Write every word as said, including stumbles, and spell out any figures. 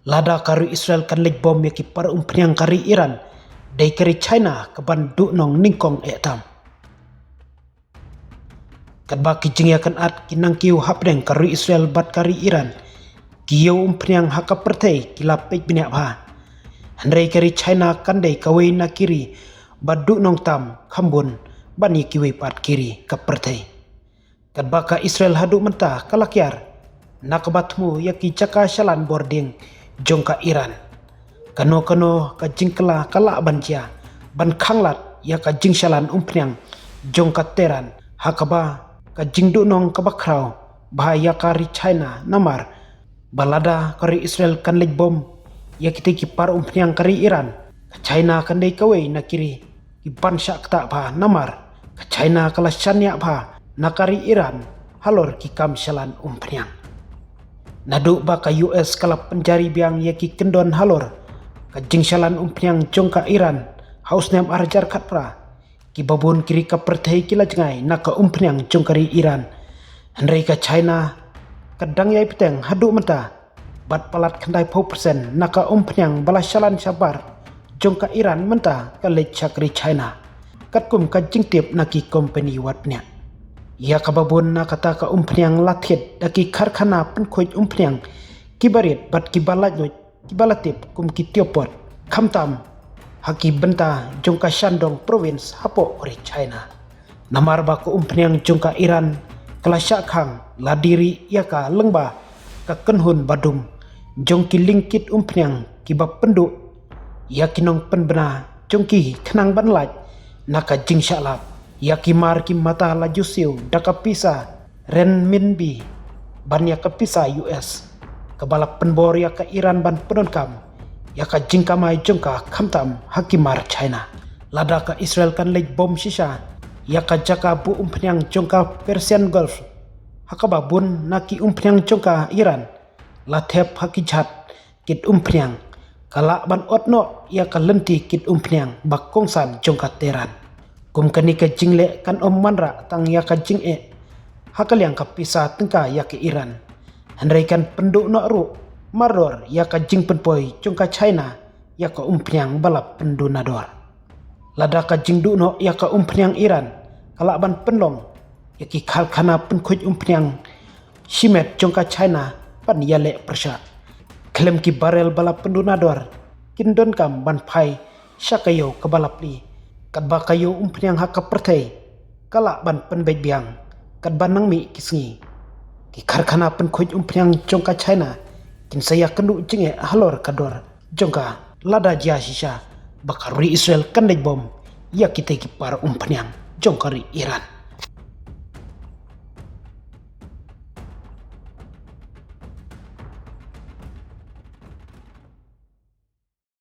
Lada ka ri Israel kan leit bom ïa ki par umphniang ka ri Iran, dei ka ri China kaban duhnong nyngkong eh tam. Katba ki jingïakynad ki nangkiew hapdeng ka ri Israel bad ka ri Iran, ki ïew umphniang ha ka pyrthei ki la peit bniah bha. Hynrei ka ri China kan dei kawei na ki ri ba duhnong tam kham bun ban ïa kiwei pat ki ri ka pyrthei. Katba ka Israel haduh mynta ka la kiar na kaba thmu ïa ki jaka shalan bording jong ka Iran. Kano kano ka jingkylla ka lah ban jia ban khanglad ïa ka jingshalan umphniang jong ka Tehran, ha kaba ka jingduhnong kaba khraw bha ïa ka ri China, namar ba lada ka ri Israel kan leit bom ïa kitei ki par umphniang ka ri Iran, ka China kan dei kawei na ki ri ki ban shah ktah bha, namar ka China ka la shaniah bha na ka ri Iran halor ki kam shalan umphniang. Naduh ba ka U S ka la pynjari biang ïa ki kyndon halor ka jingshalan umphniang jong ka Iran ha u snem ar hajar khatphra, kiba bun ki ri ka pyrthei ki la jngai na ka umphniang jong ka ri Iran. Hynrei ka China ka dang ïai bteng haduh mynta, bad palat khyndai phew persen na ka umphniang ba la shalan shabar jong ka Iran mynta ka leit sha ka ri China, katkum ka jingtip na ki kompani wat bniah. Ïa kaba bun na kata ka umphniang la thied da ki karkhana pynkhuid umphniang kiba rit bad kiba laitluid, kiba la tip kum ki tiopot, khamtam ha ki bynta jong ka Shandong Province hapoh ka ri China. Namar ba ka umphniang jong ka Iran ka la shah khang, la diri ïa ka lyngba ka kynhun badum jong ki lyngkit umphniang kiba pynduh ïa ki nongpynbna jong ki khnang ban lait na ka jingshah lap ïa ki mar ki mata la ju siew da ka pisa renminbi ban ïa ka pisa U S, kaba la pynbor ïa ka Iran ban pyndonkam ïa ka jingkamai jong ka, khamtam ha ki mar China. Lada ka Israel kan leit bom shisha ïa ka jaka buh umphniang jong ka Persian Gulf, ha kaba bun na ki umphniang jong ka Iran la thep ha ki jhat kit umphniang, ka lah ban ot noh ïa ka lynti kit umphniang ba kongsan jong ka Tehran. Kum kane ka jingleh kan ym wanrah tang ïa ka jingeh ha ka liang ka pisa tyngka ïa ka Iran, hynrei kan pynduh noh ruh mardor ïa ka jingpynpoi jong ka China ïa ka umphniang ba la pynduna dor. Lada ka jingduh noh ïa ka umphniang Iran ka lah ban pynlong ïa ki karkhana pynkhuid umphniang shimet jong ka China ban ïaleh pyrshah. Khlem ki barrel ba la pynduna dor kin donkam ban phai sha ka ïew kaba la plie, katba ka ïew umphniang ha ka pyrthei ka lah ban pynbeit biang katba nang mih ki sngi. Ki karkhana pynkhuid umphniang jong ka China kin sa ïakynduh jingeh halor ka dor jong ka lada jia shisha ba ka ri Israel kan leit bom ïa kitei ki par umphniang jong ka ri Iran.